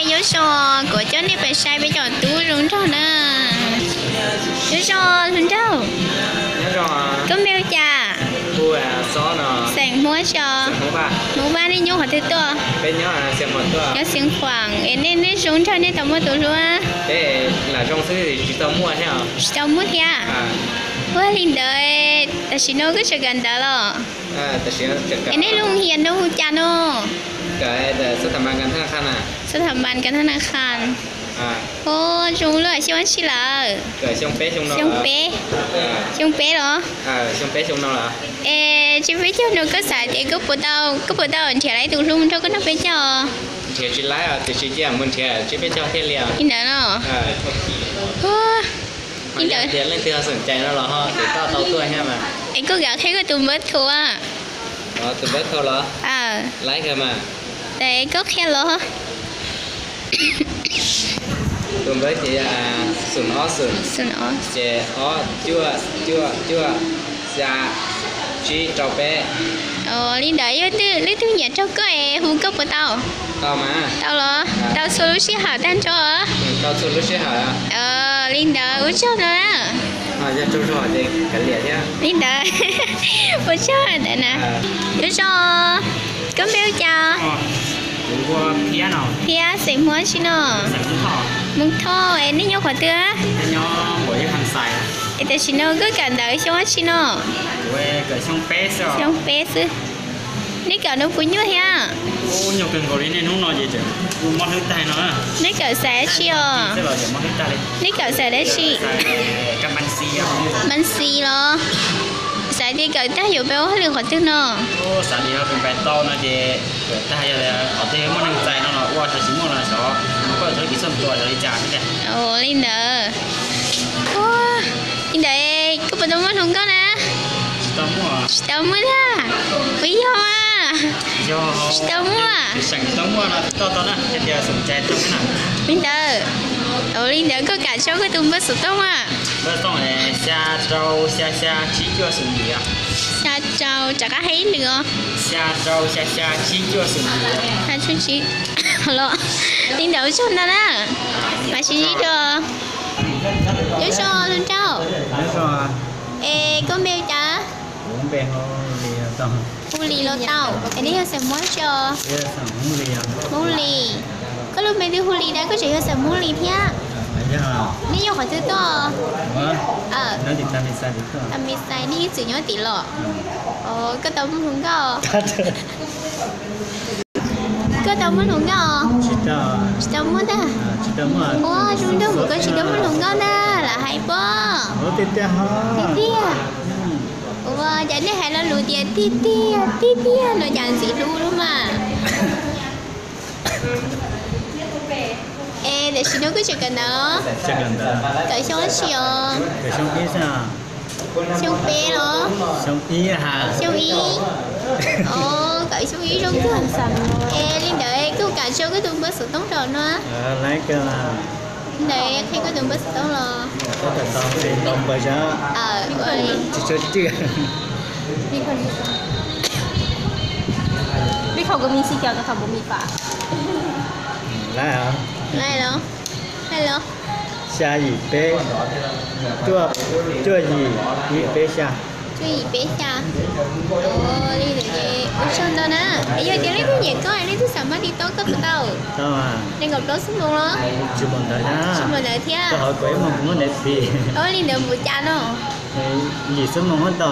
Nyob zoo, kuv coj nej pais saib peb cov tub zoo nraug na. Nyob zoo hluas nraug. Koj npe hu cas? Xeem Hmoob tsi os? Hmoob Vaj. Nej nyob qhov twg tuaj? Nyob Xeev Khuam. Es nej, nej zoo nraug, nej tau muaj tus hlub? Tsis tau muaj thiab. Ua li ntawd, tam sim no koj tseem kawm ntawv los? Es nej lub hia no hu cas no? Xab tham npas kas thab na kha. Ua zoo lawm, xyoo dab tsi lawm? Xyoo peb, xyoo peb los? Es tsis peb caug no koj xav tias koj puas tau, koj puas tau nrhiav lawv tus hlub mus nrog koj noj peb caug? Nrhiav tsis lawv, tiam sis cia mus nrhiav tsis peb caug thiaj li li ntawd no. Li ntawd. Leej twg xom cai no los ho tias koj tau tuaj thiab mas. Es koj kam qhia koj tus npawb thaum a? Tus npawb thaum los? Laiv kawg mas. Es koj qhia los? Tus npawb ces yog xoom ob xoom, ces ob cuaj cuaj cuaj xya tsib rau peb. Li ntawd yog leej twg nyiam raug koj es hu koj puas tau? Tau mas. Tau los? Tau txhua lub sij hawm tag nrho? Tau txhua lub sij hawm. Li ntawd ua tsaug ntau na. Yog tsaug zog ces kav liam thiab. Li ntawd ua tsaug ntawd na. Nyob zoo, koj npe hu cas? Thiab xeem Hmoob dab tsi no? Hmoob Thoj. Es nej nyob qhov twg? Es tam sim no koj kawm ntawv xyoo dab tsi no? Xyoo peb xwb. Nej kawm no puas nyuaj thiab? Nej kawm xaiv dab tsi os? Nej kawm xaiv dab tsi? Mas xis los? Xav tias kawm tag yuav pib ua hauj lwm qhov twg no? Li ntawd. Li ntawd koj puas tau muaj hluas nkauj na? Tsis tau muaj na. Puas yog mas? Tsis tau muaj. Li ntawd. Li ntawd koj kam tso koj tus npawb xov tooj a? Xya rau xya xya tsib cuaj xoom yim. Xya rau, rov qab hais ib lwm os. Xya rau xya xya tsib cuaj xoom yim. Los, li ntawd ua tsaug ntau na. Mam sib ntsib dua. Nyob zoo hluas nraug. Es koj npe hu cas? Hu Lis los tau. Es nej yog xeem Hmoob dab tsi os? Hmoob Lis. Koj lub npe twb hu Lis ntag, koj tseem yog xeem Hmoob Lis thiab. Nej nyob qhov twg tuaj? Tam Mis Xais, nej ib txwm nyob tim los? Koj tau muaj hluas nkauj? Koj tau muaj hluas nkauj? Tsis tau muaj ntag. Ua zoo nraug mus koj tsis tau muaj hluas nkauj ntag lam hais pob. Tiag tiag. Ua cas nej hais lo lus tias tiag tiag tiag tiag no cas ntxim hlub lub mas. Es tam sim no koj tseem kawm ntawv? Kawm xyoo dab tsi os? Xyoo peb los? Xyoo ib. Kawm xyoo ib zoo kawg. Es li ntawd koj kam tso koj tus npawb xov tooj rau no? Li ntawd qhia koj tus npawb xov tooj los? Xya yim peb, cuaj yim ib peb xya. Cuaj yim peb xya. Li ntawd ces ua tsaug ntau na. Es yog tias leej twg nyiam koj, leej twg xav npaj TikTok koj puas tau? Nees nkaum plaub xuab moos los? Tsis npaum ntawd thiab. Li ntawd npaum cas no? Yim xuab moos tau.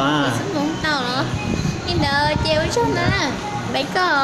Li ntawd ces ua tsaug ntau na. Bye koj.